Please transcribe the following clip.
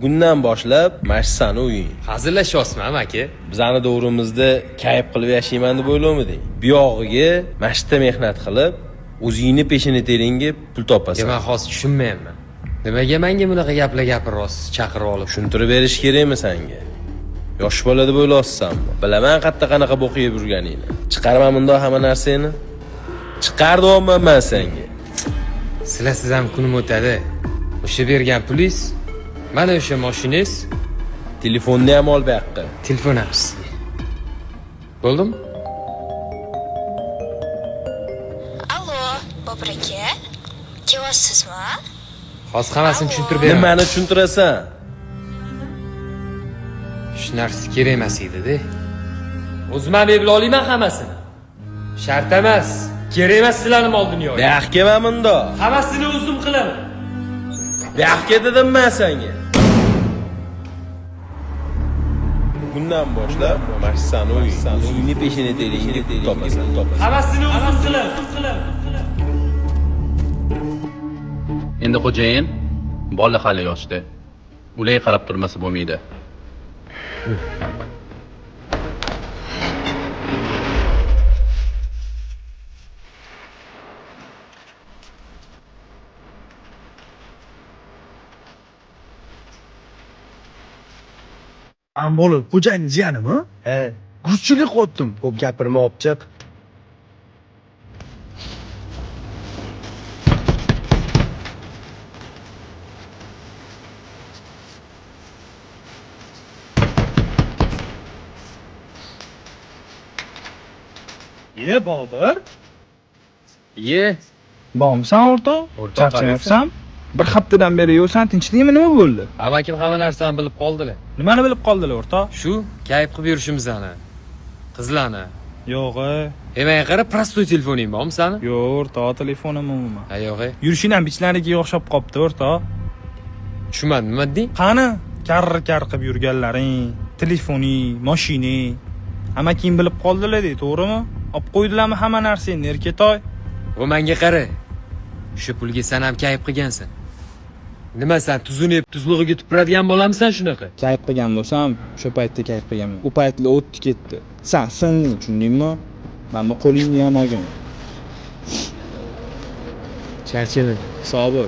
Bugundan boshlab mana shu sani uying. Hazillashyapsizmi, aka? Bizani davrimizda kayf qilib yashayman deb o'ylamiding. Bu yog'iga mana shu yerda mehnat qilib, o'zingni peshona teringga pul topasan. Men hozir tushunmayapman. Nimaga menga bunaqa gaplar gapiryapsiz, chaqirib olib? Tushuntirib berish kerakmi senga? Yosh bola deb o'ylayapsanmi? Bilaman qayerda qanaqa bo'q yeb yurganingni. Chiqarma bundoq hamma narsangni. Chiqar deyapman man senga. Sizlarsiz ham kunim o'tadi. O'sha bergan pulingiz, mana o'sha mashinangiz, Telefonni ham ol bu yoqqa. Telefon ham sizga. Bo'ldimi? Allo, Bobur aka. Kelyapsizmi? Hozir hammasini tushuntirib beraman. Nimani tushuntirasan? Shu narsa kerak emas edi-da. O'zim ham eplay olaman hammasini. Shart emas. Kerak emas sizlarni mol dunyoga. Bu yoqqa kelma bundoq. Hammasini o'zim qilaman. Bu yoqqa dedim man senga. Bugundan boshlab mana shu sani uying. O'zingni peshona teringga pul topasan. Hammasini o'zim qilaman. Endi xo'jayin bola hali yoshda. Ularga qarab turmasa bo'lmaydi. Amboli xo'jayinni jiyanimi? He, Guruchchilik qilyaptim. ko'p gapirma, olib chiq. Ye, Bobur. Ye, Bormisan o'rtoq? O'rtoq, Charchamayapsan? Bir haftadan beri yo'qsan, tinchlikmi, nima bo'ldi? Amakim hamma narsani bilib qoldilar. Nimani bilib qoldilar o'rtoq? Shu kayf qilib yurishimizni. Qizlarni. Yo'q, E menga qara, prostoy telefoning bormi sani? yo'q o'rtoq, telefonim umuman. Ha yo'q. Yurishing ham bichlariga o'xshab qolibdi o'rtoq. Tushunmadim, nima deding? Qani karr karr qilib yurganlaring, telefoning, mashining. Amaking bilib qoldilar de, to'g'rimi? Olib qo'ydilarmi hamma narsangni, erkatoy? Va menga qara. Shu pulga sen ham kayf qilgansan. Nima sen tuzini yeb tuzlig'iga tupuradigan bolamisan shunaqa? Kayf qilgan bo'lsam, o'sha paytda kayf qilganman. U paytlar o'tdi ketdi. San sinding, tushundingmi? Mana bu qo'lingni ham olgin. Charchadim. Sobir.